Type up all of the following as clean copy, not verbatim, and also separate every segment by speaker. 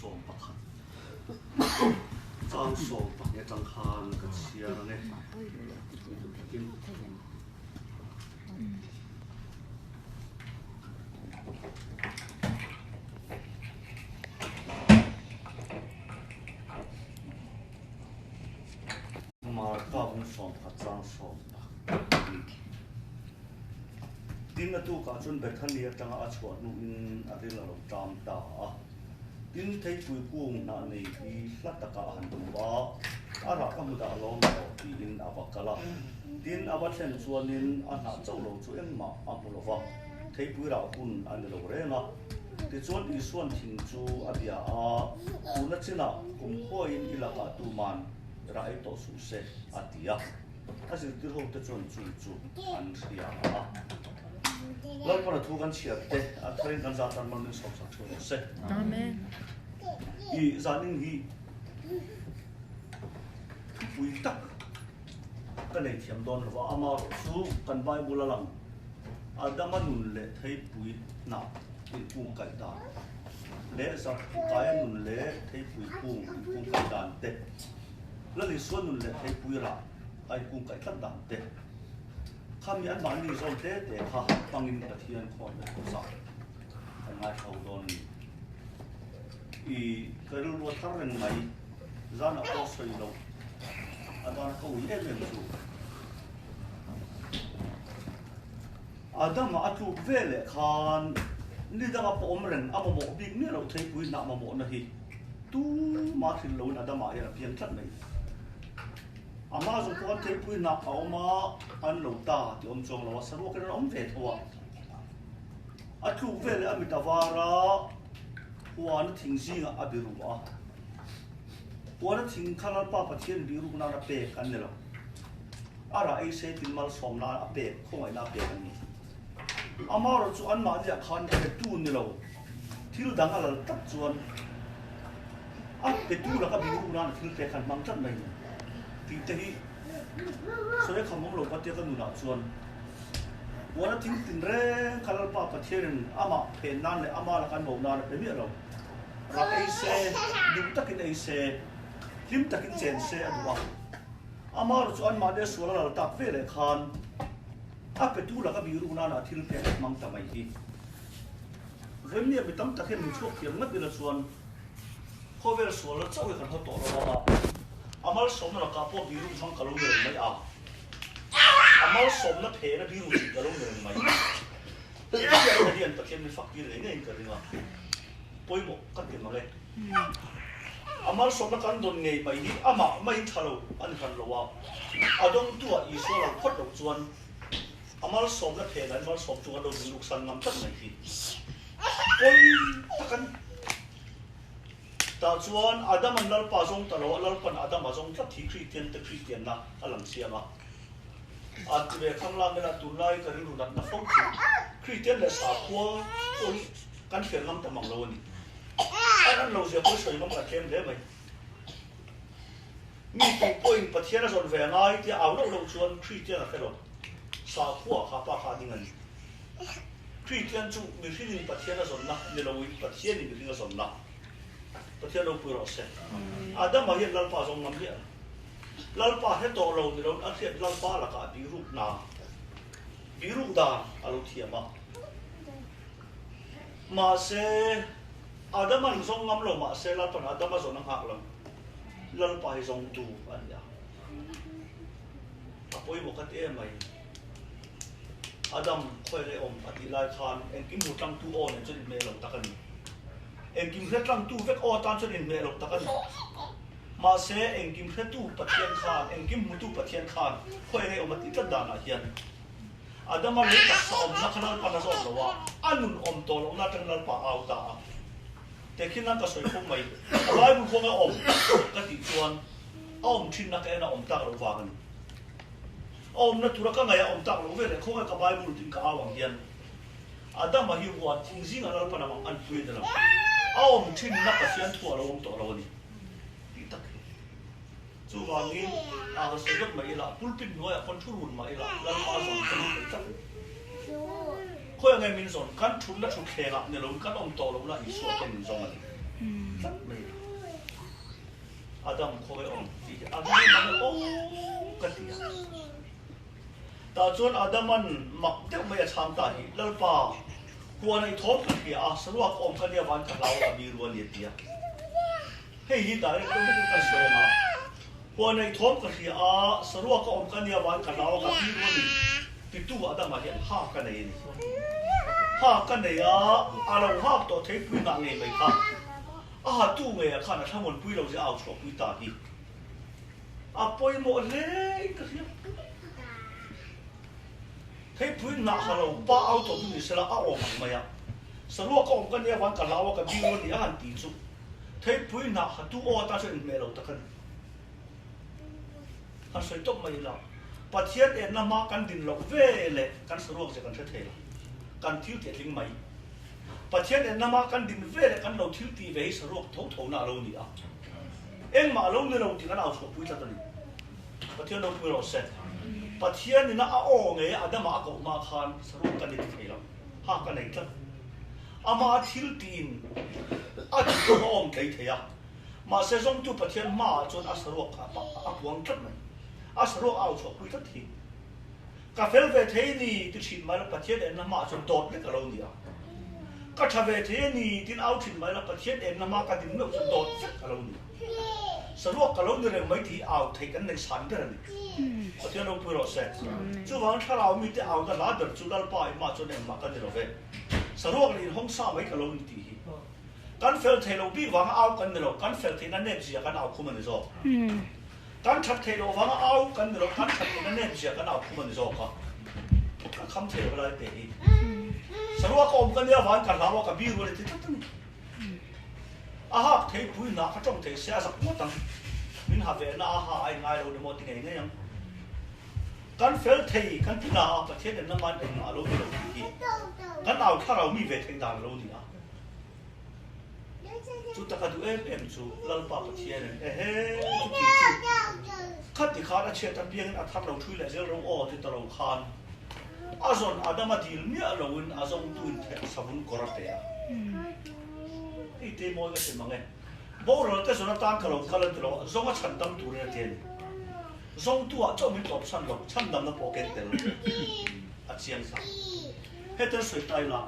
Speaker 1: 11 chang 12 atang khan ka chhiar ang e. Tin. Marka bung 11 chang 12. Tin, a tukah chuan Bethany atanga a chhuah hnuin a ril a lo ṭam ta a. Tin, theipui kung hnah nei hi hla takah a han hmu a, a rah ka hmu dah lawm lo tiin a va kal a. Tin, a va thlen chuanin a hnah chauh lo chu engmah a hmu lo va, theipui rah hun a ni lo reng a. Tichuan Isuan thing chu a bia a, Tuna chinah kum khuaiin i lakah tuman rah ei tawh suh se, a ti a. A zirtir ho te chuan chu chu an hria a. Lalpana thu kan chhiar te a tharin kan zah tan mal min sawm sak thu rawh se.
Speaker 2: Amen.
Speaker 1: I zanin hi thupui tak ka nei thiam dawn lova ama rawh chu kan Bible a lang Adama nun leh theipui hnah inkung kaih dan leh Zakaia nun leh theipui kung inkung kaih dan te Lal Isua nun leh theipui rah a inkung kaih tlat dan te khami anmahni zawn te te kha hmangin Pathian khawn leh khawsa kan ngaithla dawn a ni. I ka rilru a thar reng mai, zanah pawh sawi loh atana ka ui em em chu. Adama a tluk ve leh khan ni danga pawh awm reng a mamawh bik miah loh theipui hnah mamawhna hi Tumah thil loin Adama hian a piang tlat mai. Amah zawng pawh khan theipui hnah a awm a, an lo ta tih awm chuang lo a, saruak in an awm ve tho a. A tluk vel leh a mit a var a, huana thing zingah a biru a. Huana thing kha Lalpa Pathian biruk nan a pek an ni lo. A rah ei se tin malsawm nan a pek, khawngaihna a pek an ni. Amaherawhchu chu anmahniah khan petu ni lo. Thil dang a lal tlat chuan a petu laka biru nan a thil pek han hmang tlat mai ni tih te hi sawi a kham awm lo ka tia ka nunah chuan Uana thing tin reng kha Lalpa Pathianin amah phen nan leh ama laka an bo nan a pe miah lo. Rak ei se, duh takin ei se, hlim takin chen se a duh a. Amaherawhchu chu anmahni a sual a lal tak ve leh khan a petu laka biru nan a thil pek a hmang ta mai hi. Remnia mi tam tak hian min chhuak thiam ngat ila chuan khawvel sual la chauh hi kan haw tawh lo a, a malsawmna lakah pawh biru hmang ka lo ni reng mai a, a malsawmna phena biru tih ka lo ni reng mai. Hetiang hian Pathian min fak tir ngei ngeiin ka ring a, pawimawh ka ti mang e. A malsawmna kan dawn ngei mai hi amah maiin tha lo a ni hran lo a, a dawngtuah Isua lo phawt loh chuan A malsawmna phen an malsawm chung an lo ding ruksan ngam tlat mai hi pawi tak a ni. Tah chuan Adam an Lalpa zawng ta lo a, Lalpan Adam a zawng tlat hi Kristian te Kristianna a lang chiang a. A ti ve khang lang ila tunlai ka rilru natna fo chu Kristian leh sakhua pawh hi kan hriat ngam ta mang lo a ni. An an lo zia pawh hi sawi ngam kan tlem hle mai. Mi tu pawhin Pathian a zawn ve a ngai tia au loh loh chuan Kristian a hre lo. Sakhua kha pa kha a ding a ni. Kristian chu mihringin Pathian a zawnna ni loin Pathianin mihring a zawnna. Pathian ropui rawh se. Adama hian Lalpa a zawng ngam miah lo. Lalpa hre tawh lo ni loin a hriat Lalpa lakah bihruk hna, bihruk dan a lo thiam a. Mahse, Adama'n zawng ngam lo mahse Lalpa'n Adama zawn a nghak lo. Lalpa hi zawngtu a ni a. A pawimawh ka ti em mai. Adam khawi leh awm a tih lai khan engkim hmu tlangtu aw nen chuan inhmeh lo tak a ni. Engkim hre tlangtu vek aw atan chuan inhmeh lo tak a ni. Mahse, engkim hretu Pathian khan, engkim hmutu Pathian khan khawi leh awm a tih tlat danah hian Adama lei taksa awmna kha Lalpan a zawt lo a, a nun awm tawh lohna atangin Lalpa a au ta a. Tehkhin nan ka sawi fo mai, a Bible khawnge awm ka tih chuan a awm thinna ka en a awm tak loh vang a ni. A awmna tura ka ngaih a awm tak loh veleh khawnge ka Bible tiin ka au ang hian Adama hi huan thing zingah Lalpan amah an pui a ni lo. A awm thinna Pathian thu a lo awm tawh lo a ni tih tak hi. Chuvangin, a han sawi vek mai ila, pulpit hnuaiah pawn thu run mah ila, Lalpa zawn ka nih thei tlat. Khawi ange min zawn? Kan thutna thutthlengah ni loin kan awm tawh lohna Isua te min zawng a ni tlat mai. Adam khawi awm tih hi a ring mang e aw ka ti a. Tah chuan Adaman mak deuh mai a chhang ta hi, Lalpa, huan ei thawm ka hria a, saruak awm kha nia van ka hlau a biru a ni a ti a. Hei hi direct deuh vekin kan sawi ang a, Huan ei thawm ka hria a, saruak awm kha nia van ka hlau a ka biru a ni titu Adama hian ha ka nei a ni. Ha ka nei a, a lo hak tawh theipui ngah ngei mai kha. A ha tu ngei ah khan a thlamuanpui lo zia au chhuahpui ta hi a pawimawh hle in ka hria. Theipui hnah ha lo pa au tawh chu ni sela a awm ang mai a, saruak a awm ka nia vang ka hlau a ka biru a ni a han ti chu theipui hnah ha tu aw atan chuan inhmeh lo tak a ni. Han sawi tawp mai ila, Pathian enna hma kan din loh ve leh kan saruak zia kan hre thei lo, kan thil tih a tling mai. Pathian enna hma kan din ve leh kan lo thil tih ve hi saruak tho tho na a lo ni a. Engmah a lo ni lo tih kan au chhuah pui tlat a ni. Pathian ropui rawh se. Pathian ina a aw ngei a Adama a koh hma khan saruak ka ni ti thei lo. Ha ka nei tlat. Ama thil tiin a duh a awm tlei thei a. Mahse zawngtu Pathian hmaah chuan a saruak a puang tlat mai. A saruak a au chhuah pui tlat hi. Ka fel ve thei ni ti thin mai la Pathian enna hmaah chuan dawt vek a lo ni a. Ka tha ve thei a ni tin au thin mai la Pathian enna hma ka din meuh chuan dawt vek a lo ni a. Saruak ka lo ni reng mai tih hi au theih kan nei san ber a ni. Pathian ropui rawh se. Chuvangin thlarau mite auna hla ber chu Lalpa i hmaah chuan engmah ka ni lo ve. Saruak leh inhawng sa mai ka lo ni tih hi. Kan fel thei lo bik vanga au kan ni lo, kan fel theihna nep zia kan au khum a ni zawk. Kan that theih loh vanga au kan ni lo, kan that theihna nep zia kan au khum a ni zawk a. Ka kham thei lo lai te hi. Saruak a awm ka nia van ka hlau a, ka biru a ni ti tlat a ni. A hak thei pui hna ka tawng thei se a zak ngawt ang. Min ha ve na a ha a inngai lo ni maw ti ngei ngei ang. Kan fel thei kan ti na a, Pathian enna man engmah a lo ni lo tih hi kan au thlarau mi ve theih dan a lo ni a. Chu taka duh em em chu Lalpa Pathianin ehe chuti chu khati khan a chhiat apiangin a thar lo thui leh zel ro aw ti ta lo khan a zawn Adama dil miah loin a zawngtuin theh savun kawr a pe a. Hei te mawi ka ti mang e. Boral te zawn atan ka lo kal a ti lo, zawng a chhan dam turin a ti a ni. Zawngtu ah chauh min tlawp chhan lo, chhan damna pawh ken tel a chiang sa. Hetiang sawi ta ila.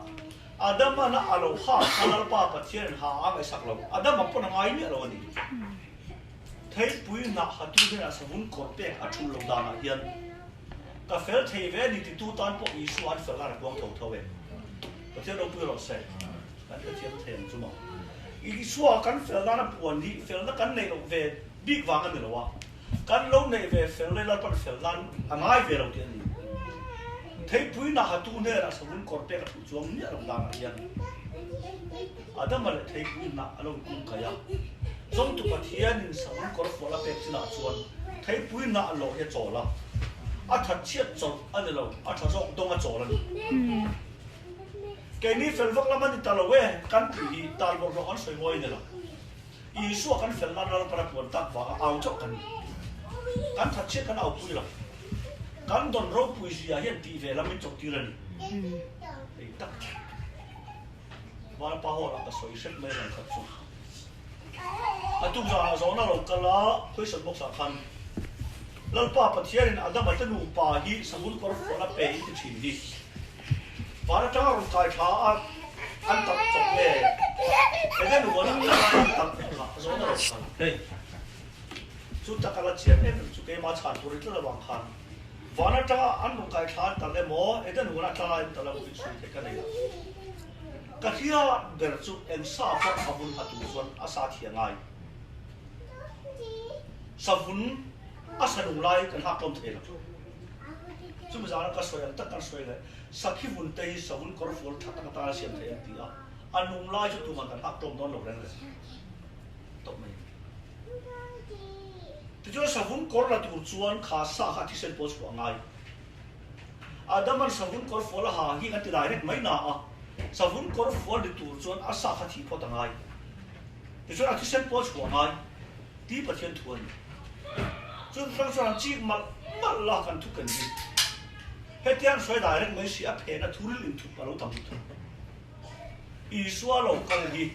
Speaker 1: Adamana a lo ha kha Lalpa Pathianin ha a ngaihsak lo. Adama pawn a ngai miah lo a ni. Theipui hnah hatu hnenah savun kawr pek a thul lo danah hian ka fel thei ve a ni titu tan pawh Isua an fel nan a puang tho tho e. Pathian ropui rawh se. Kan hrethiam thei ang chu maw. Isua kan fel nan a puan hi felna kan neih loh ve bik vang a ni lo a. Kan lo neih ve fel lai Lalpan fel nan a ngai ve lo tih a ni. Theipui na hatu hnenah savun kawr pek a thuh chuang miah lo danah hian Adama leh theipui hnah a lo kung kai a. Zawngtu Pathianin savun kawr fual a pek chinah chuan theipui hnah lawh hi a chawl a. A that chhiat chawlh a ni lo, a tha zawk dawng a chawl a ni. Keini fel vak lam a ni ta lo e, kan tih hi tal bawlhhlawh kan sawi mawi a ni lo. Isua kan fel nan Lalpan a puan tak vanga au chauh kan ni. Kan thatchhiat kan aupui lo. Kan dawn ropui zia hian tih ve lam min chawktir a ni. Hei tak Vanpa hall ah ka sawi hrep mai reng khat chu. A tuk zanah zawhna lo kal a, question box ah khan Lalpa Pathianin Adama te nupa hi savun kawr fual a pe in ti thin hi. Van atanga rawn kai tha a an tak chawp nge? Eden huan atanga an tak kha a zawn a rawn kal. Hei chu taka la chian em em chu keimah chhan tur i tlat avang khan van atanga an rawn kai tha an tal emaw Eden huan atanga an tal emaw tih sawi theih ka nei lo. Ka hriat ber chu eng sa pawh a vun ha tur chuan a sa thia ngai. Savun a sa nung lai kan hak tlawm thei lo. Chumi zana ka sawi ang tak kan sawi leh sakhi vun te hi savun kawr fual tha tak atana siam thei an ti a, a nung lai chu tuman kan hak tlawm dawn lo reng reng tawp mai. Tichuan savun kawr la tur chuan kha sa kha thisen pawh chhuah a ngai. Adaman savun kawr fual a ha hi kan ti direct mai na a, savun kawr fual ni tur chuan a sa kha thih phawt a ngai. Tichuan a thisen pawh chhuah a ngai. Ti Pathian thu a ni. Chun hrang chuan an chik malh malh la kan thu ken hi. Hetiang hruai direct mai si a phen a thuril inthup a lo tam lutuk. Isua lo kal hi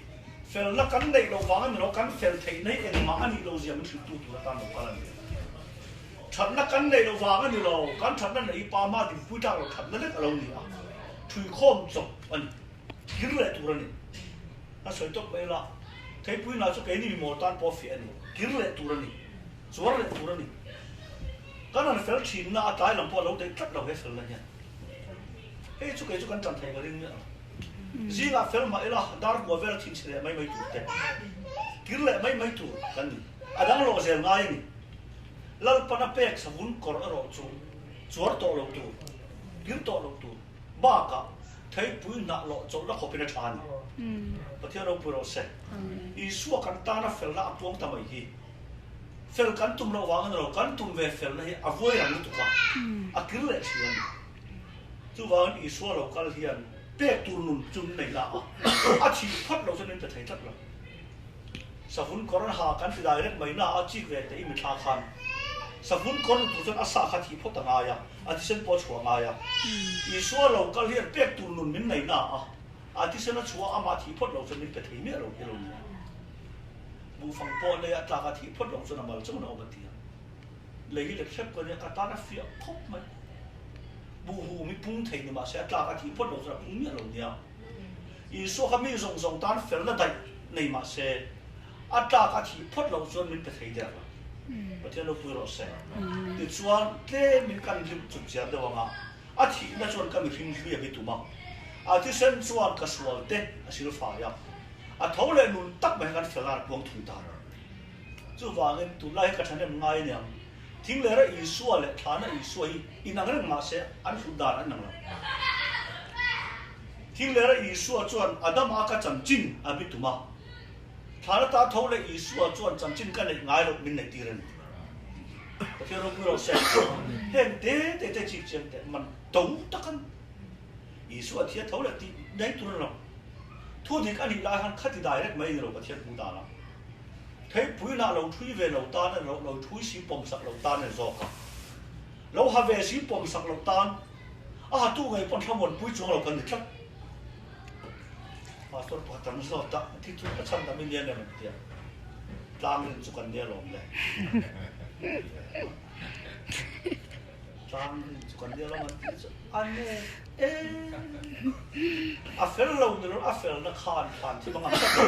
Speaker 1: Felna kan neih loh vang a ni lo, kan fel theihna hi engmah a nih lo zia min hrilhtu tur atan lo kal a ni. Thatna kan neih loh vang a ni lo, kan thatna neih hi pa hma dinpui tlak loh thatna lek a lo ni a, thuikhawm chawp a ni, kir leh tur a ni. A sawi tawp mai la, theipui hna chu keini mi mawl tan pawh a fiah a ni, kir leh tur a ni, chuar leh tur a ni. Kan han fel thinna a tlai lam pawh a lo daih tlat lo he felna hian. Hei chu kei chu kan tan thei ka ring miah lo. Zingah fel mah ila dar kua vel a thinchhe leh mai mai tur te, kir leh mai mai tur kan ni. A dang lawh zel ngai a ni. Lalpana pek savun kawr erawh chu chuar tawh lo tur, kir tawh lo tur bakah theipui hnah lawh chawlhna khawpin a tha a ni. Pathian ropui rawh se. Isua kan tana felna a puang ta mai hi. Fel kan tum loh vang a ni lo, kan tum ve felna hi a vuai rang lutuk a, a kir leh thin a ni. Chuvangin Isua lo kal hian pek tur nun chu min nei la a, a thih phawt lo chuan min pe thei tlat lo. Savun kawr an ha kan ti direct mai na a chik ve teh i mithla khan savun kawr tur chuan a sa kha thih phawt a ngai a, a thisen pawh a chhuah a ngai a. Isua lo kal hian pek tur nun min nei na a, a thisen a chhuah a, amah thih phawt lo chuan min pe thei miah lo hi lo ni a. Buhfang pawh lei a tlak a thih phawt lo chuan a mal chauh na awm a ti a. Lei hi let hrep ka nia, ka tan a fiah khawp mai. Buhhu mi pung thei ni mahse a tlak a thih phawt lo chuan a pung miah lo nia. Isua kha mi zawng zawng tan felna daih nei mahse a tlak a thih phawt lo chuan min pe thei der lo. Pathian lo pui rawh se. Tichuan tlemin kan hlim chuk chiar deuh ang a, a thihna chuan ka mihring hlui a bitum a, a thisen chuan ka sual te a silfai a, a tho leh nun tak mai kha kan felna a puang thung ta. Chuvangin tunlai hi ka thahnem ngai aniang. Thinglera Isua leh Thlana Isua hi inang reng mah se an hlut dan an inang lo. Thinglera Isua chuan Adama ka chanchin a bitum a, Thlana ta tho leh Isua chuan chanchin ka neih ngai loh min neih tir a ni. Pathian ropui rawh se. Heng te te te chik chiang teh man to tak an Isua thia tho leh tih nei tur a ni lo. Thu dik a nih lai khan khati direct mai a ni lo Pathian hmuh danah. Theipui lah lo thui ve lo tan a lo thui si pawm sak lo tan a zawk a. Lo ha ve si pawm sak lo tan a ha tu ngei pawn thlamuanpui chuang lo kan ni tlat. Pastor pakhat an zawt a, thi chu ka chhan dam i nia nem an ti a. Tlang rin chu kan nia lawm le. Tlang rin chu kan nia lawm an ti chu a ne e. A fel lo ni lo, a felna khan thlan thim a ngam tlat lo.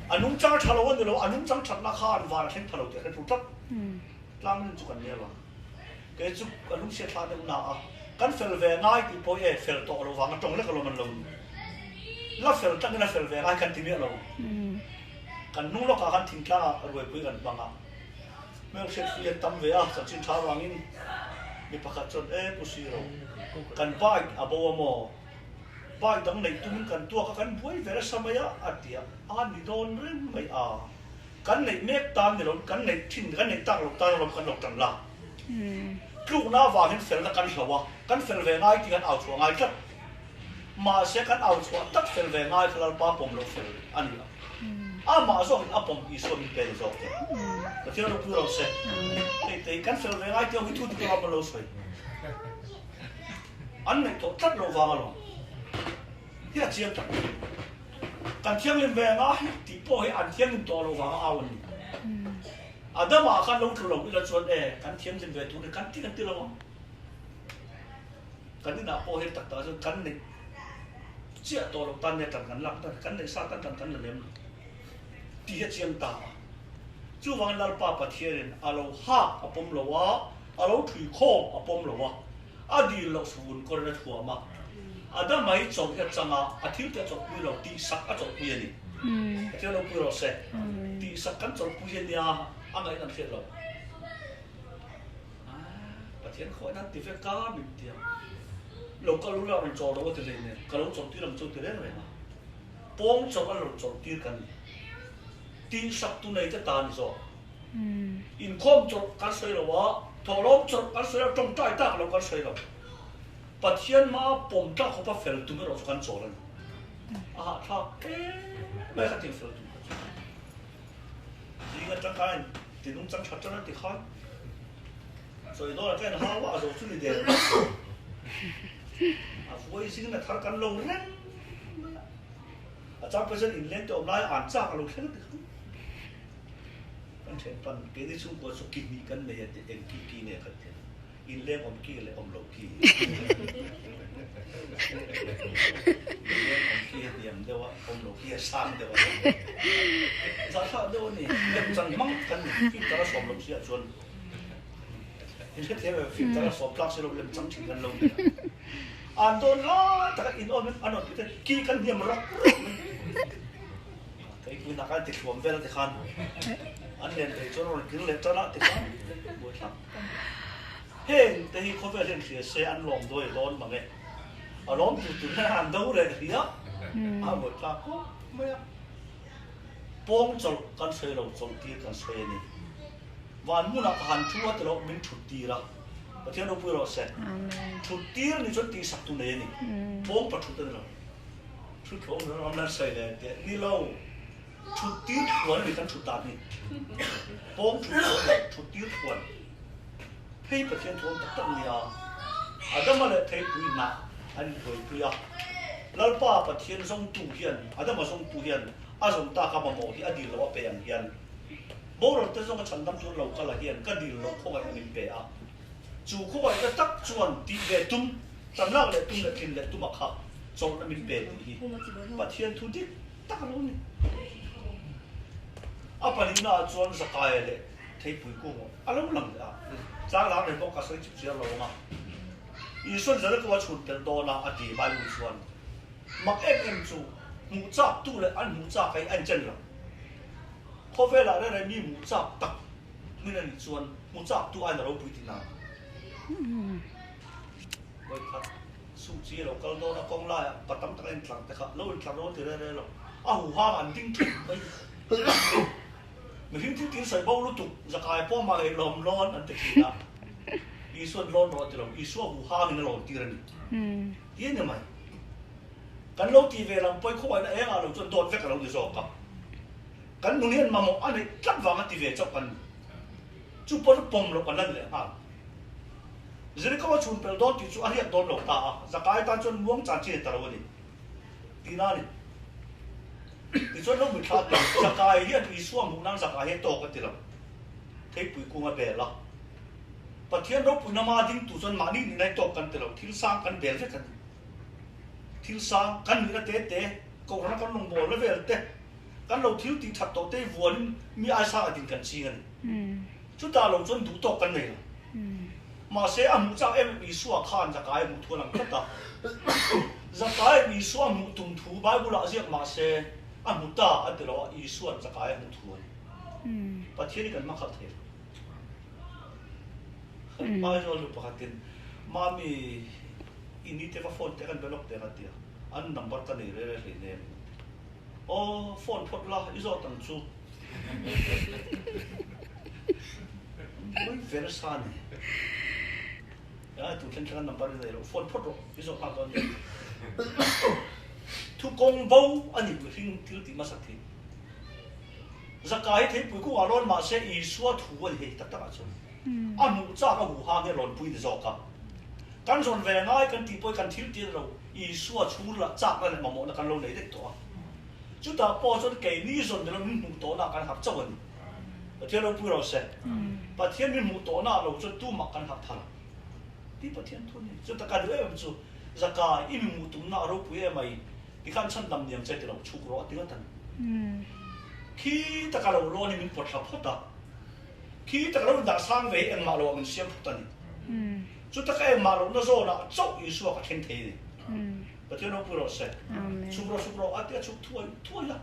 Speaker 1: A nungchang tha lo a ni lo, a nungchang thatna khan van a thleng pha lo tih a hre thu tlat. Tlang rin chu kan nia lawm. Kei chu ka lungchhia thla deuh na a, kan fel ve ngai tih pawh e fel tawh lo vang a tawng lek alawm an lo ni. La fel tangin a fel ve ngai kan ti miah lo. Kan hnung lawkah khan thingtlangah ruaipui kan hmang a, hmelhriat hlui an tam ve a, chanchin tha vangin mi pakhat chuan e Pu Siro, kan bike a bo a maw? Bike dang neih tumin kan tuak a, kan buai ve nasa mai a, a ti a, a ni dawn reng mai a. Kan neih mek tan ni lo, kan neih thin, kan neih tak lo tan alawm kan lo tan la. Tlukna avangin felna kan hlo a, kan fel ve ngai tih kan au chhuah ngai tlat. Mahse kan au chhuah tak fel ve ngai kha Lalpa pawm lo fel a ni lo. Amah zawkin a pawm Isua min pe ni zawk te. Pathian ropui ro se. Hei te hi kan fel ve ngai tih ho hi thu dik alawm an lo sawi. An neih tawh tlat lo vang alawm. Hi a chiang tak. Kan thianghlim ve anga tih pawh hi an thianghlim tawh lo vanga au an ni. Adama khan lo tlu lo ila chuan e kan thianghlim ve tur ni kan ti kan ti lo ang. Kan inah pawh hian tak tak chuan kan neih chiah tawh lo tan nia tan kan lak tan kan neih sa tan tan kan la lem lo tih hi a chiang ta a. Chuvangin Lalpa Pathianin a lo hak a pawm lo a, a lo thui khawm a pawm lo a. A dil loh suvun kawrin a thuam a, Adama hi chawlh hi a chang a, a thil te a chawlhpui lo, tihsak a chawlhpui a ni. Pathian lo pui rawh se. Tihsak kan chawlhpui hi a nia, a ngaihna an hriat lo. Pathian khaw hian ti vek a min ti a, lo kal ula rawn chawl lo a ti hlei nen, ka lo chawlhtir ang chu ti reng reng a, pawng chawlh a rawn chawlhtir kan ni. Tihsak tu nei te ta ni zawk. Inkhawm chawlh kan sawi lo a, thawhlawm chawlh kan sawi lo, tawngtai tak lo kan sawi lo. Pathian hmaa pawm tlak khawpa fel tum erawh chu kan chawl a ni. A hahthlak em mai kha tiang fel tum kha chu. Zing atang khan ti nungchang tha tan a ti khan sawi dawn ah khan hau a, a zo chu ni der. A vuai zingin a thar kan lo reng mai a. A chang phei chuan inleng te awm lai an chak a lo thleng ti kha. Kan thianpan keini chhungkua chu ki hnih kan nei a ti eng ki ki nge kan ti a, inleng awm ki leh awm lo ki. Inleng awm ki a hniam deuh a, awm lo ki a sang deuh a. Zahthlak deuh a ni, lemchan hmang kan ni, filter a sawm loh si ah chuan. Inhrethiam em filter a sawm tlak si lo lemchang thin kan lo ni a. An dawn lai taka in awm in an rawn ti te ki kan hniam rak rak mai. Theipui nak an ti thluam vel a ti khan an len thei chuan rawn kir leh tan a ti khan buai thlak tak a ni. Heng te hi khawvel hian hria se an lawm dawi dawn mang e. A lawm tur tur hian an do leh hria a buai thlak khawp mai a. Pawng chawlh kan sawi lo chawlh tir kan sawi a ni. Van hmunah ka han thu a ti loh min thut tir a. Pathian ropui rawh se. Thut tir ni chuan tihsak tu nei a ni. Pawng pa thut a ni lo. Thut thlawm ram ram lan sawi leh teh ni lo. Thut tir thuan a ni kan thut dan hi. Pawng thut thlawm lo, thut tir thuan. Phei Pathian thuam tak tak nia. Adama leh theipui hnah an inbuaipui a. Lalpa Pathian zawngtu hian, Adama zawngtu hian a zawng tak a mamawh hi a dil lo a pe ang hian. Boral te zawng a chhandam tur lo kal a hian ka dil loh khawngaih a min pe a. Chu khawngaihna tak chuan tih ve tum, tan lak leh tum leh tlin leh tum a kha chawlhna min pe tih hi Pathian thu dik tak a lo ni. A pahnihna ah chuan Zakaia leh Theipui kung a lo lang leh a, tlang lang reng pawh ka sawi chip chiar lo ang a. Isuan Jericho a chhun tel dawn a a ti Bible chuan mak em em chu hmuh chak tu leh an hmuh chak hi a inchen lo. Khawvelah reng reng mi hmuh chak tak hmin a nih chuan hmu chak tu aiin a ropui tih nan. Vawikhat suh chi a lo kal dawn a, kawng laiah pa tam tak a intlar te kha lo intlar dawn ti reng reng lo, a huhang an ding thut mai. Mihring thil tir sawi bo lutuk, zakai pawh mah ngei lawm lawn an ti thin a, Isuan lawn rawh a ti lo, Isua huhangin a lawn tir a ni. Ti a ni mai. Kan lo ti ve lam pawi khawngaihna engah lo chuan dawt vek a lo ni zawk a. Kan nun hian mamawh a neih tlat vanga ti ve chauh kan ni. Chu pawh chu pawm loh kan la ni leh nghal. Jericho a chhun pel dawn tih chu a riak dawn lo ta a, Zakai tan chuan muang chan chi ni ta lo a ni. Tihna a ni. Tichuan lo mithla teh, Zakai hian Isua hmuh nan Zakai hi a tawk a ti lo. Theipui kung a bel a. Pathian ropui nama ding tu chuan mahni nihna hi tawk kan ti lo, thil sang kan bel vek a ni. Thil sang kan nihna te te, kohhrana kan rawngbawlna vel te, kan lo thil tih that tawh te hi vuanin mi ai sang a din kan ching a ni. Chutah lo chuan duh tawk kan nei lo. Mahse a hmuh chak em em Isua khan Zakai a hmuh thu a lang tlat a. Zakai Isua a hmuh tum thu Bible ah ziak mahse a hmu ta a ti lo a, Isua'n Zakai a hmuh thu a ni. Pathian hi kan hmakhalh thei lo. Aizawl nu pakhatin Mami i ni te ka phone te kan be lawk teh ka ti a, an number ka nei reng reng hleinem. Aw phone phawt la i zawt ang chu. Mawi ve nasa a ni. Tu thleng thleng an number i nei lo, phone phawt rawh i zawt nghal dawn nia. Thu kawng bo a ni mihring thil tih hmasak hi. Zaka hi theipui kungah rawn mah se Isua thu a ni hei tak takah chuan. A hmuh chak a huhang hi a rawn pui ni zawk a. Kan zawn ve ngai kan tih pawh hi kan thil tir lo, Isua chhung lah chakna leh mamawhna kan lo nei daih tawh a. Chutah pawh chuan keini zawn ni lo min hmuh tawhna kan harh chauh a ni. Pathian ropui rawh se. Pathian min hmuh tawhna ah lo chuan tumah kan harh thar. Ti Pathian thu a ni. Chutah ka duh em em chu Zaka i mi hmuh tumna a ropui em ai. Tikhan chhan dam niang che ti lo chhuk rawh a ti ngawt a ni. Khi taka lo lawn hi min pawt thla phawt a, khi taka lo indah sang ve hi engmah loah min siam phawt a ni. Chutaka engmah lohna zawnah chauh Isua ka thleng thei a ni. Pathian ropui rawh se. Chhuk rawh chhuk rawh a ti a chhuk thuai thuai a.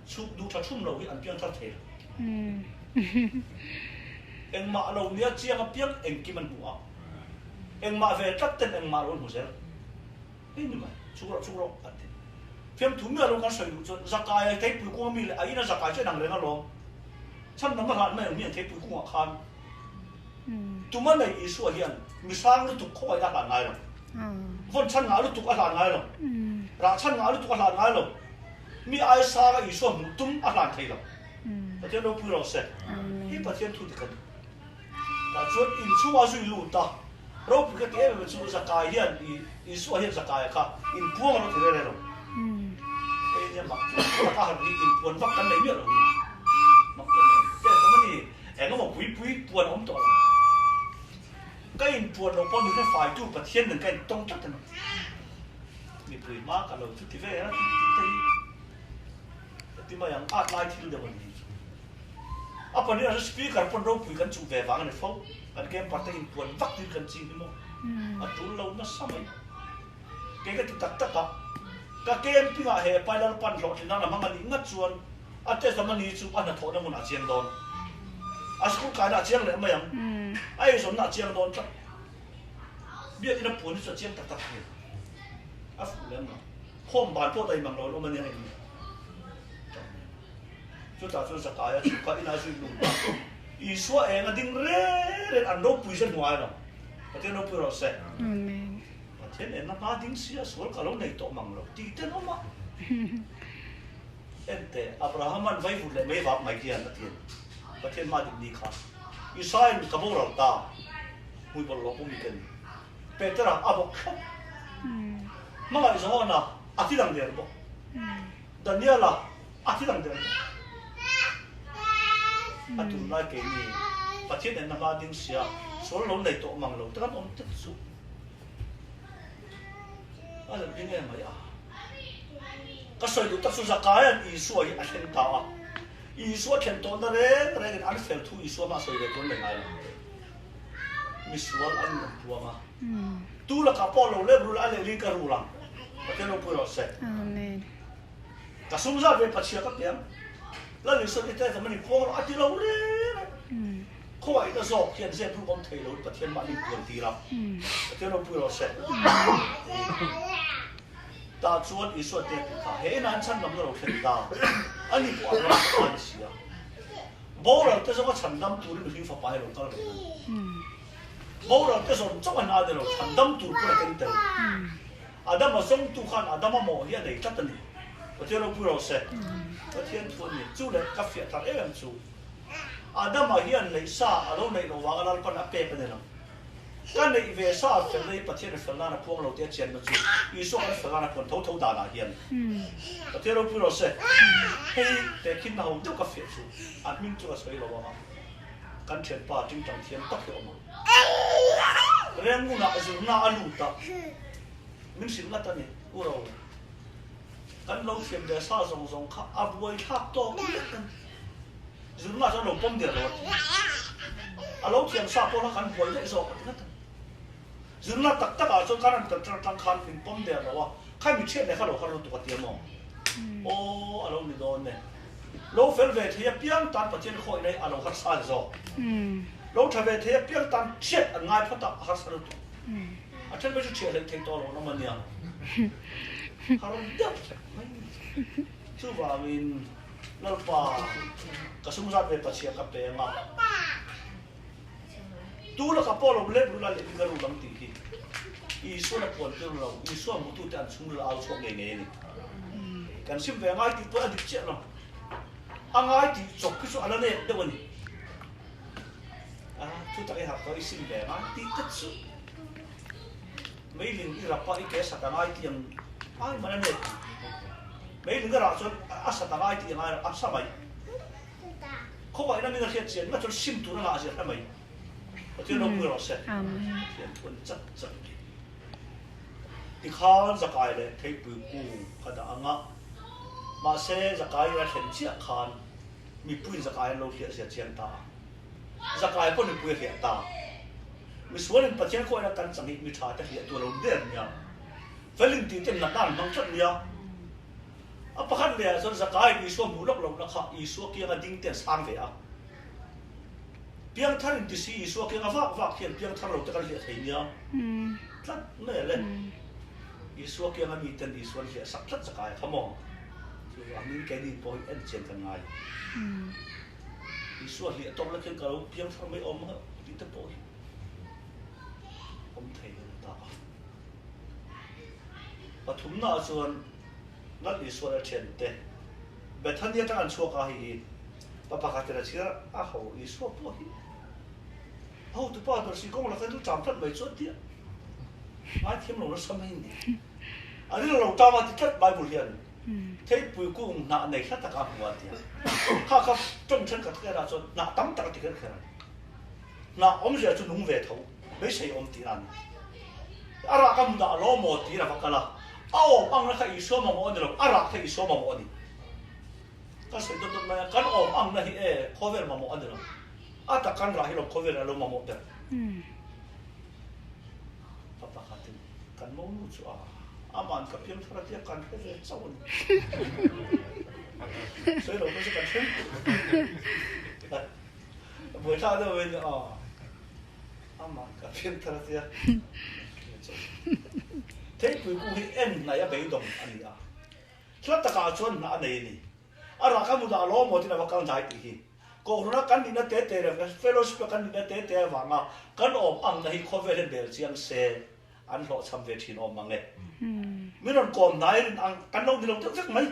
Speaker 1: Chhuk duh tha thum lo hi an piang thar thei lo. Engmah lo nia chiang apiang engkim an hmu a. Engmah ve tlat ten engmah lo an hmu zel. Hei ni mai, chhuk rawh chhuk rawh an ti. Fiamthu miah lo kan sawi duh chuan Zakai a theipui kung ami leh a ina Zakai chu a inang reng alawm. Chhan dang a hlan mai ang mi an theipui kungah khan tuma nei Isua hian mi hrang lutuk khawngaih a hlan ngai lo. Vawn chhan ngah lutuk a hlan ngai lo. Rah chhan ngah lutuk a hlan ngai lo. Mi ai sanga Isua hmuh tum a hlan thei lo. Pathian ropui rawh se. Hi Pathian thu dik a ni. Tah chuan inchhungah zui lut a, ropui ka ti em em chu Zakai hian Isua hian Zakaia kha inpuang a lo ti reng reng lo. nia mak chu taka han nih inpuan vak kan nei miah lo hi. Mak em em te tam a ni. Eng emaw pui pui puan a awm tawh lo. Ka inpuan loh pawh mihring faitu Pathian nen ka intawng tlat a ni. Mipui hma ka lo chuti ve a tih tih te hi ka ti mai ang, at lai thil deuh a ni. A pahnih ah speaker pawn ropui kan chuh ve vang a ni fo, kan camper te inpuan vak tir kan ching hi maw a tul lo nasa mai. Kei ka ti tak tak a, ka camping ah he pailal pan hlawhtlin nan a hmang a nih ngat chuan a test lam a ni chu a hnathawhna hmunah a chiang dawn. A school kaina a chiang leh mai ang, a eizawnna a chiang dawn tlat. Biakinn a puan hi chu a chiang tak tak thei. A fuh lem lo. Khawm ban pawh daih mang lo an awm a nia hei ni. Chutah chuan Zakaia chu ka inah zui lung ta. Isua eng a ding reng reng an ropui zel hnuai lo. Pathian ropui rawh se.
Speaker 2: Amen.
Speaker 1: Pathian enna hma ding sia sual ka lo nei tawh mang lo tih ten awm a. Ente Abrahaman vaivut leh mei vak mai hian a ti a ni. Pathian hma dik ni kha Isaiah in ka boral ta hmui bawlhhlawh pawh mi ka ni. Petera a bawk thlawp. Hmangaih Johana a ti lang der bawk. Daniela a ti lang der bawk. A tunlai keini Pathian enna hma ding sia sual lo nei tawh mang lo te kan awm tet chu. A zan ding em mai a. Ka sawi duh tak chu Zakaia'n Isua hi a thleng ta a. Isua thlen tawhna reng rengin an fel thu Isua hma sawi ve tur an nei ngai lo. Misual an in an puang a. Tu lakah pawh lo lep rul a lehling ka rul ang. Pathian ropui rawh se.
Speaker 2: Amen.
Speaker 1: Ka sum zat ve pachhia ka piang. Lal Isua ti te ka mani puang rawh a ti lo reng reng. Khawngaihna zawk hian zep ruk awm thei lo in Pathian mahni puan tir a. Pathian ropui rawh se. Tah chuan Isua te tih kha he inah an chhandamna lo thlen ta. Ani pawh a ram fapa a ni si a. Boral te zawnga chhandam turin mihring fapa hi a lo kal reng a ni. Boral te zawn chauh a hna a ni lo, chhandam tur pawn a keng tel. Adama zawngtu khan Adama mawh hi a nei tlat a ni. Pathian ropui rawh se. Pathian thu a ni. Chu leh ka fiah thar em em chu. Adama hian neih sa a lo neih loh vanga Lalpan a pek a ni lo. Ka neih ve sa a fel na hi Pathian a fel nan a puang lo tih a chianna chu Isua kan fel nan a puan tho tho danah hian Pathian ropui rawh se. Hei tehkhinna ho deuh ka fiah chu a hming chu ka sawi lo ang a, kan thianpa tingtang thiam tak hi a awm a. Rengunah zirna a lut a, min hrilh ngat a ni, U Ro. Kan lo thiam ve sa zawng zawng kha a buaithlak tawk lek a ni. Zirna chuan lo pawm der lo a ti. A lo thiam sa pawh kha kan buai daih zawk a ti ngat a. Zirna tak tak ah chuan khan an tel tang khan min pawm der lo a, kha mi thiat leh kha lo har lutuk a ti a maw? Aw a lo ni dawn e. Lo fel ve thei apiang tan Pathian khawih na hi a lo harsa ni zawk. Lo tha ve thei apiang tan thiat an ngai phawt a, a harsa lutuk. A then mai chu thiah hleih thei tawh lo an awm a nia. Har deuh mai. Chuvangin Lalpa, ka sum zat ve pachhia ka peng a, tu lakah pawh lo lep rul a leh in ka rul ang tih hi Isuan a puan tir lo, Isua hmutute an chhungril a au chhuak ngei ngei a ni. Kan sim ve ngai tih pawh a dik chiah lo, a ngai tih chawp khi chu a la nep deuh a ni. A thu tak i harh tawh i sim ve ngai tih te chu meiling i rap a i ke sat a ngai tih ang ai man a nep. Meiling a rah chuan a sat a ngai tih a ngai a sa mai. Khawngaihna min a hriat chian ngat chuan sim tur a ngah zia hre mai. Pathian ropui rawh se. Pathian thu an chat chat a ni. Tikhan Zakai leh Theipui kung ka dah ang a, mahse Zakai in a thlen chiah khan mipuiin Zakai an lo hliah zia chiang ta a. Zakai pawh mipui a hliah ta. Misualin Pathian khawngaihna kan chang hi mi tha te hliah tu a lo ni der nia. Felin tih ten natna an hmang tlat nia. A pakhat lehah chuan Zakaiin Isua hmuh lawk lohna kha Isua kianga ding te an sang ve a. Piangthar in ti si Isua kianga vak vak hian piangthar lo te kan hliah thei nia. Tlat mai a le. Isua kianga mi ten Isua an hliah sak tlat Zakaia kha maw? Chuvangin keini pawh hi en chian kan ngai. Isua hliah tawk lek hian ka lo piangthar mai awm ang tih te pawh hi awm thei a ni ta a. Pathumnaah chuan Lal Isual a thiante Bethany atang an chhuak a, hei hi pa pakhatin a chhiar a, ho Isua pawh hi a hotupa ber si kawng laka lu ṭam tlat mai chu a ti a, ngaithiam lo nasa mai a ni. A rilru lo ṭam a ti tlat Bible hian. Theipui kung hnah nei hla taka hmu a tia. Kha kha tawng thenkhat kherah chuan hnah tam tak a ti kher kher a ni. Hnah awmzia chu nung ve tho, beisei awm tihna a ni. A rah ka hmu dah lo maw tiin a va kal a, a awm ang na kha Isua mamawh a ni lo, a rah kha Isua mamawh a ni. Ka sawi dawt dawt mai a, kan awm ang na hi e khawvel mamawh a ni lo. A tak kan rah hi lo khawvel a lo mamawh ber. Pa pakhatin kan monu chu a aman ka piang thar a tia kan hre ve chauh a ni. Sawi lo chu kan hre buai thlak deuh in a aman ka piang thar a tia Theipui kung hi en hnai a beidawng a ni a. Hla takah chuan hna a nei a ni. A rah ka hmu dah lo maw tin a va kal hnai tih hi. Kohhrana kan nihna te te leh fellowship a kan nihna te te avanga kan awm angna hi khawvel hian bel chiang se an hlawhchham ve thin awm mang e. Min rawn kawm hnai rin ang kan lo ni lo deuh vek mai.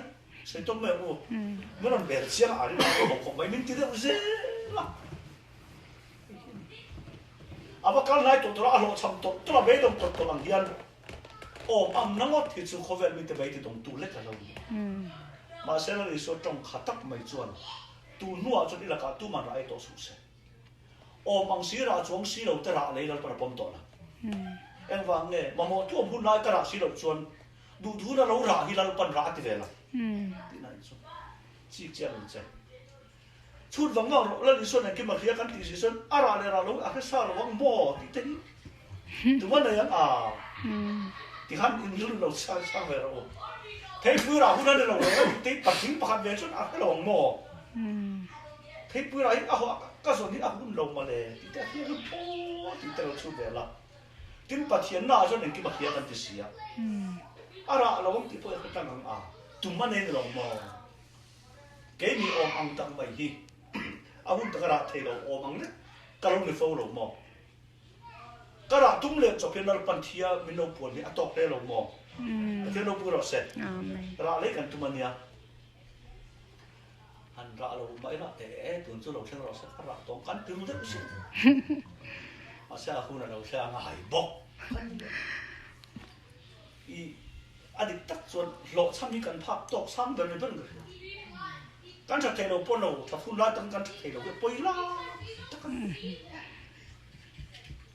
Speaker 1: Sawi tawp mai ang u. Min rawn bel chiang a rin ang lo khawp mai min ti deuh zel a. A va kal hnai tawh tawh a, a hlawhchham tawlh tawlh a, beidawng tawlh tawlh ang hian awm ang na ngawt hi chu khawvel mite bei ti dawngtu lek a lo ni. Mahse Lal Isua tawng kha tak mai chuan tu hnuah chuan i lakah tuman rah ei tawh suh se. Awm ang si rah chuang si lo te rah lei Lalpan a pawm tawh la. Engvang nge mamawh tu awm hun lai ka rah si loh chuan duhthuna lo rah hi Lalpan rah a ti ve la tihna in chu chik chiang in che. Chhut vang vang rawh, Lal Isuan engkim a hria kan tih si chuan a rah leh rah lo a hre sa lo ang maw tih te hi tuma nei ang a ti khan in rilru lo chhang chhang ve rawh u. Theipui rah hun a ni lo reng a tih te hi patling pakhat ve chuan a hre lo ang maw? Theipui rah hi a haw ka zawn hi a hun lo mawle tih te a hria hlum aw tih te lo chhut ve la. Tin Pathianna ah chuan engkim a hria kan ti si a, a rah lo ang tih pawh i hre tlang ang a, tum a nei ni lo maw? Keini awm ang tak mai hi a hun taka rah thei lo awm ang lek ka lo ni fo lo maw? Ka rah tum leh chawp hian Lalpan thia min lo puan hi a tawk hle lo maw? Pathian ropui rawh se. Rah lei kan tum a nia. Han rah lo mai lah e e tun chu lo thleng rawh se ka rah tawng kan ti ru deuh sin. Mahse a hun a lo thleng a ngai bawk. I a dik tak chuan hlawhchham hi kan phak tawk sang ber ni ber in ka hria. Kan tha thei lo pawh lo, tha hun lai takin kan tha thei lo hi a pawi lai tak a ni.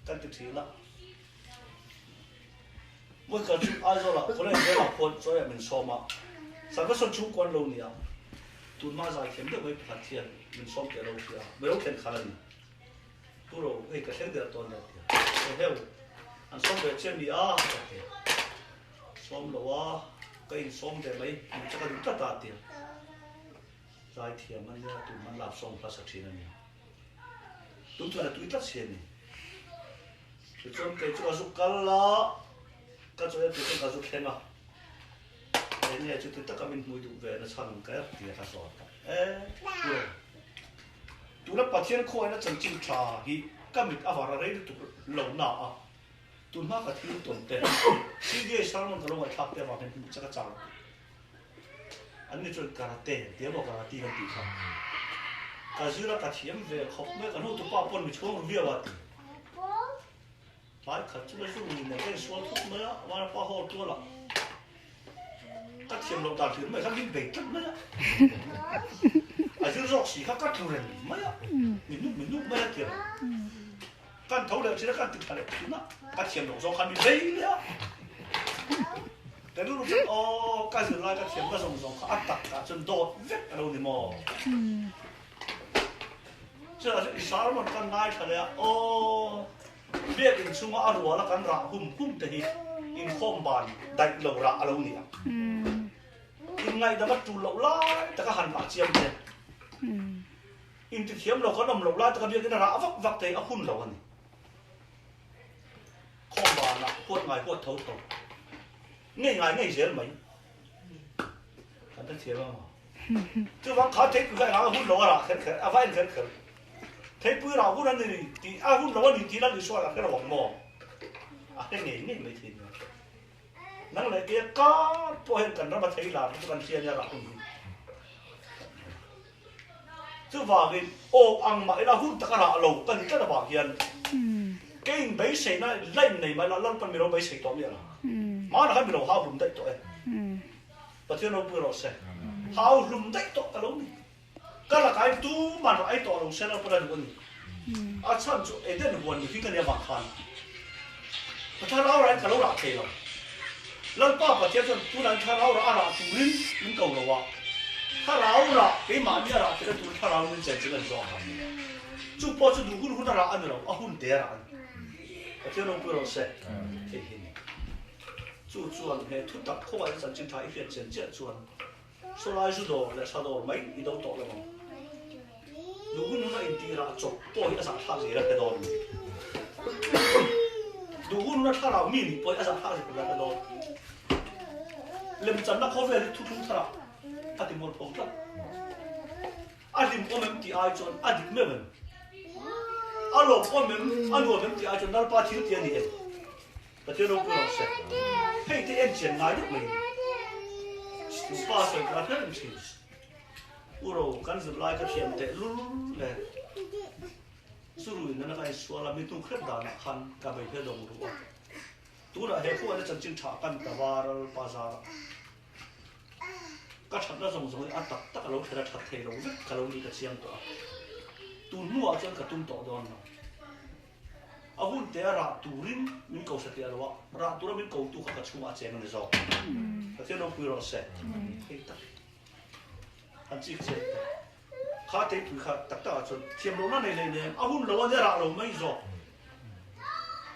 Speaker 1: Kan ti thin a. Vawi kal chu Aizawlah college velah khuan chawiah min sawm a, Salvation chhungkua an lo ni a, tunhma zaithiam deuh mai pakhat hian min sawm teh lo hria, mi lo thlen khal a ni. Pu Ro, hei ka thleng der tawn nia tia. He heu, an sawm ve che mi a ka ti. Sawm lo a, ka insawm ve mai, min chak a duh tlat a tia. Zai thiam a nia, tun man lap sawm hla sa thin a nia. Tun chuan a tui tlat si a ni. Tichuan kei chu ka zu kal a, ka chawi a tih chuan ka zu thleng a. Enge chuti taka min hmui duh ve na chhan ka er tia ka zawt a. E, Pu Ro. Tuna Pathian khawiahna chanchin tha hi ka mit a var a rei lutuk lo na a, tun hma ka thil tawn te, CDA sermon ka lo ngaihthlak te avang hian hmuh che ka chang tih. An ni chuan karate an ti emaw karate kan tih kha. Ka zir a ka thiam ve khawp mai, ka hnutupa pawn mi chhuang ru viau a ti. Tlai khat chu ka zu nen ka insual thut mai a, Vanapa hall tualah ka thiam loh dan hlir mai kha min bei tlat mai a, a zir zawk si kha ka tlu reng mai a, min nuk min nuk mai a tia kan tho leh thin a kan ti tha leh thin a, ka thiam loh zawng khan min bei leh a, ka rilru chuan aw ka zir lai ka thiam na zawng zawng kha a tak ah chuan dawt vek a lo ni maw? Chutah chuan i sermon kan ngaithla leh a, aw Biakinn chhunga a ruala kan rah hum hum te hi inkhawm ban daih lo rah a lo ni ang. Inngaihdam a tul loh lai taka han rah chiam te, intithiam lo kan awm loh lai taka biakinn a rah vak vak te hi a hun lo a ni. Khawm banah huat ngai huat tho tho, ngei ngai ngei zel mai. Kan ta thiam ang maw? Chuvang kha theipui kha engah hun lo a rah kher kher, a va en kher kher. Theipui rah hun a ni tih, a hun lo a ni tih Lal Isua a hre lo ang maw? A hre ngei ngei mai thei nia. Nang leh keia kar pawh hian kan rama thei lar chu kan hria nia rah hun hi. Chuvangin awk ang mah ila hun taka rah lo ka ni tlat avang hian keiin beiseina line nei mah ila Lalpan mi lo beisei tawh miah lo. Hmanah khan mi lo hau hlum daih tawh e. Pathian ropui rawh se. Hau hlum daih tawh ka lo ni. Ka lakah hian tuman rawn ei tawh lo se lo pawn a duh a ni. A chhan chu Eden huan mihring ka nih avang khan ka thlarau rahin ka lo rah thei lo. Lalpa Pathian chuan tunah hian thlarau rah a rah turin min ko lo a, thlarau rah keimahni a rah theihna turin thlarau min chenchilh a ni zawk a. Chu pawh chu duh hun hun a rah a ni lo, a hun te a rah a ni. Pathian ropui rawh se. Hei hi ni. Chu chuan he thutak khawngaihna chanchin tha i hriat chian chiah chuan Sawlai zu dawr leh sa dawr mai i do tawh lo ang. Duh hun hun a intih rah chawp pawh hi a zahthlak zel a hre dawn. Duh hun hun a thlarau mi nih pawh hi a zahthlak zel a hre dawn. Lemchanna khawvel hi thuthlung tharah a ti mual pho tlat. A hlim awm em tih ai chuan a dik meuh em? A lawm awm em, a nuam em tih ai chuan Lalpa thil ti a ni em? Pathian ropui rawh se. Hei te en chian ngai deuh mai ni. Pa sawi ka hre reng thin. U ro kan zir lai ka thiam teh lul nen. Churui nana ka insual a, mi hnuk hrep danah khan ka bei hre dawng ruh a. Tunah he khuaina chanchin tha kan ta varal bazar ah. Ka thatna zawng zawng hi a tak tak a lo thlen a that thei lo vek ka lo nih ka chiang tawh a. Tun hnuah chuan ka tum tawh dawn lo. A hun te a rah turin min ko sa tih a lo a, rah tura min ko tu kha ka chhungah a cheng a ni zawk. Pathian ropui rawh se. Hei tak han chik chian teh. Kha theipui kha tak takah chuan thiam lohna nei leh nen a hun lo a nia rah lo mai zawk.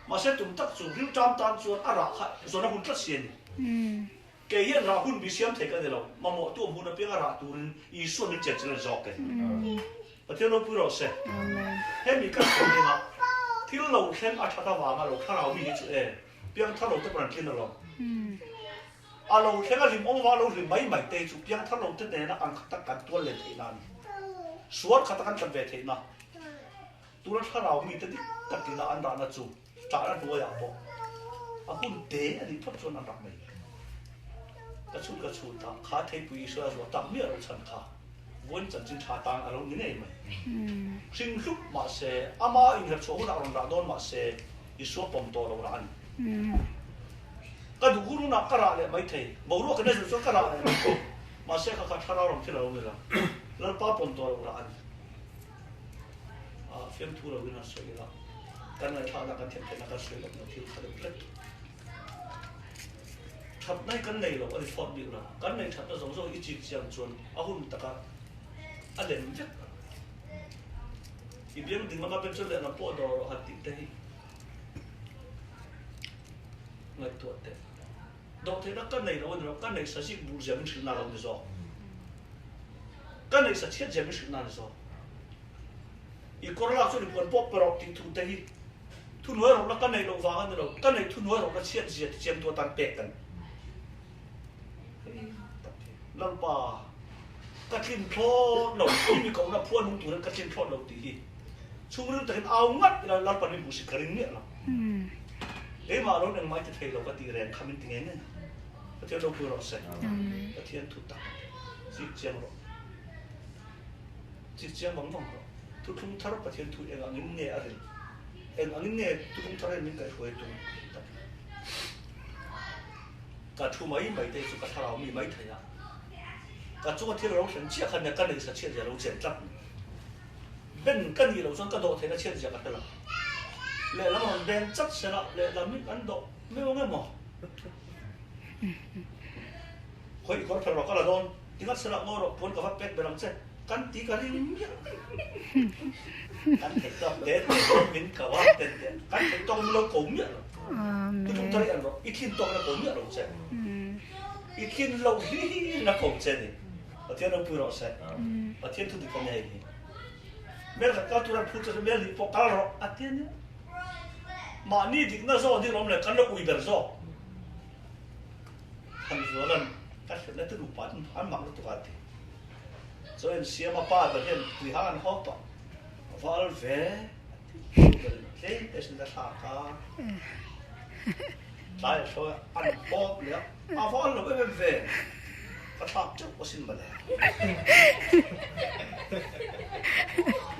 Speaker 1: Mahse tum tak chu rilṭam tan chuan a rah kha zawn a hun tlat si a ni. Kei hian rah hun bi siam thei ka ni lo, mamawh tu a hmun apianga rah turin Isua'n min chenchilh a ni zawk e. Pathian ropui rawh se. Hemi ka sawi ringah thil lo thleng a that avanga lo thlarau mi hi chu e, piangthar lo te pawn an tlin alawm. A lo thleng a hlim awm avanga lo hlim mai mai te hi chu piangthar lo te nena ang khat tak kan tual len theihna a ni. Sual khat a kan tlat ve theihna. Tuna thlarau mi te dik takin a an rahna chu Ṭahna hnuaiah pawh a hun te a nih phawt chuan an rak mai. Ka chhut ka chhut a, kha theipui Israel zuah tak miah lo chhan kha vawiin chanchin ṭha tan a lo ni ngei mai. Hring hlup mah se, ama inherchhuah hunah rawn rah dawn mah se, Isua pawm tawh lo rah a ni. Ka duh hun hunah ka rah leh mai thei, boruak in a zir chuan ka rah leh mai thei, mahse kha kha thlarau ram thil a lo ni lo. Lalpa pawm tawh lo rah a ni. Fiamthu lo in han sawi ila, kan ngaihthlakna kan thiam theihna kan sawi lohna thil kha deuh hlek. Thatna hi kan nei lo a ni thawt bik lo, kan nei thatna zawng zawng i chik chiang chuan a hun taka a lem vek a. I biang ding lama pen chuan lehlam pawh dawr rawh han tih te hi ngaihtuah teh. Dawhtheihna ka nei lo a ni lo, ka neih sa zik bur zia min hrilh na lo ni zawk. Ka neih sa chhiat zia min hrilh na ni zawk. I kawr lak chuan i puan pawp pe rawh tih thu te hi thuhnuai rawhna ka neih loh vang a ni lo, ka neih thuhnuai rawhna chhiat zia ti chiamtu atan pek ka ni. Hei tak hi Lalpa ka tlin thlawt lo, i mi kohna phuan hung turin ka tlin thlawt lo tih hi chhungril takin au ngat ila Lalpa min hmuhsit ka ring miah lo. Keimah lo engmah i ti thei lo ka tih reng kha min ti ngei ngei a. Pathian ropui rawh se. Pathian thu tak chik chiang rawh. Chik chiang vang vang rawh. Thuthlung thar Pathian thu eng angin nge a ril? Eng angin nge thuthlung thar hian min kaihhruai tum tak? Ka thu mai mai te chu ka thlarau mi mai thei a. Ka chunga thil ro thlen chiah kha nia ka neihsa chhiat zia lo chen tlat ni. Ben ka nih loh chuan ka dawh theihna chhiat zia ka hre lo. Lehlam rawn beng chat sela lehlam hi kan dawh meuh ang emaw? Khawi kawr phel rawh ka la dawn, tingat sela ngaw rawh puan ka va pek ber ang che kan ti ka ring miah. Kan theih tawk te te min ko a ten te kan theih tawk min lo ko miah lo. Tukum tar i an rawh i thlin tawk na ko miah lo che. I thlin lo hli na ko che ni. Pathian ropui rawh se. Pathian thu dik a ni hei hi. Mel khat kal tur an phut chu mel hnih pawh kal rawh a ti a nia. Mahni dikna zawk ding awm leh kan lo ui ber zawk. Thanzualan ka hrilhna te nupa an an mak lutuk a ti. Chaw en siam a pa ber hian tui hang an haw pah. Val ve a ti. Nu ber in tlem te sin a thlak a. Tlai a hruai a, an hawp leh a, a val lo em em ve. Ka thlak teuh asin mawle.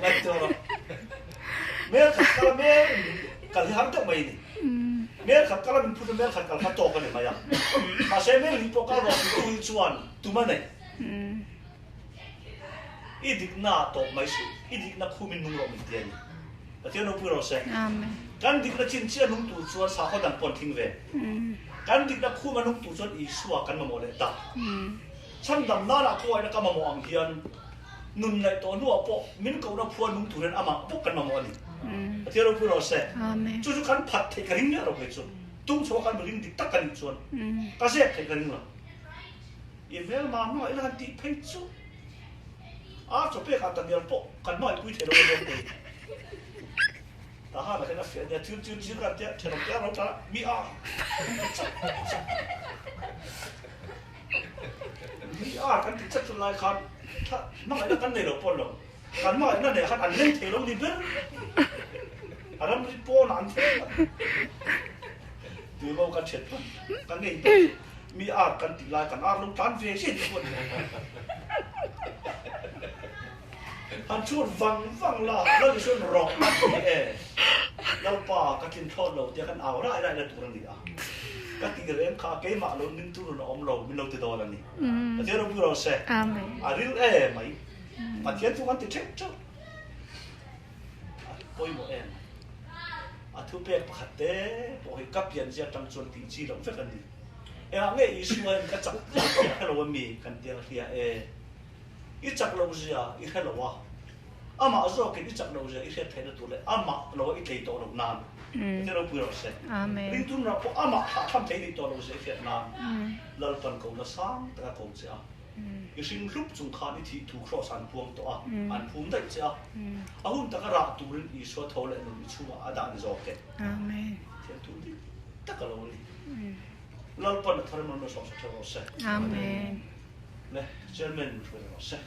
Speaker 1: Ngaihtuah rawh. Mel khat kal a mel kal hi har deuh mai a ni. Mel khat kal a min phut a mel khat kal kha tawk a ni mai a. Mahse mel hnih pawh kal rawh ti tu hi chuan tum a nei. I dikna ah tawp mai suh, i dikna khum in nung rawh min ti a ni. Pathian ropui rawh se. Kan dikna chin chiah nung tur chuan sakhaw dang pawh an thing ve. Kan dikna khum a nung tur chuan Isua kan mamawh leh ta. Chhandam nana khawngaihna ka mamawh ang hian nun ngaih tawh hnuah pawh min kohna phua nung tur hian amah bawk kan mamawh a ni. Pathian ropui rawh se. Chu chu kan phat theih ka ring miah lo kei chu. Tung chho a kan ring dik tak ka nih chuan ka zep theih ka ring lo. I hmelma hmangaih la han tih phei chu a chaw pek ah tamial pawh kan hmangaih pui thei lo a zawk thei. Tahan ah hian a fiah nia thil chil chil kan tia thenawm te a ro tan a mi a chak chak mi a kan ti chat chu lai khan hmangaih na kan nei lo pawn lo kan hmangaih na nei khan an leng thei lo ni ber a ram ri pawn ah an thleng tu lo kan thiat pawn kan ngei tawh chu mi ar kan tih lai kan ar lo tlan ve zet te pawh ni han chhut vang vang la lal i sawn rawk a ti e lalpa ka tlin thlawt lo tia kan au rai rai na tur a ni a ka tih reng kha keimah lo min tur a awm lo min lo ti dawn a ni Pathian ropui rawh se a ril e mai Pathian chu kan ti theuh theuh a pawimawh em a thupek pakhat te pawh hi ka pianzia atang chuan tih chi loh vek a ni engah nge Isua hian ka chak zia i hre lo a mi kan tia hria e i chak lo zia i hre lo a amah zawkin i chak lo zia i hriat theihna tur leh amah lo a i tlei tawh loh nan Pathian ropui rawh se ringtu nunah pawh amah thlahthlam thei nih tawh lo zia i hriat nan Lalpan ko na sang taka ko che a. I hring hlup chung khan i thih thu kraws an puang tawh a, an phum daih che a. A hun taka rah turin Isua tho leh nun i chhungah a dah ni zawk e.
Speaker 2: Amen.
Speaker 1: Thian thu dik tak a lo ni. Lalpan a thar in rawn sawm sak ṭheuh rawh se.
Speaker 2: Amen.
Speaker 1: Le Chairman min hruai rawh se.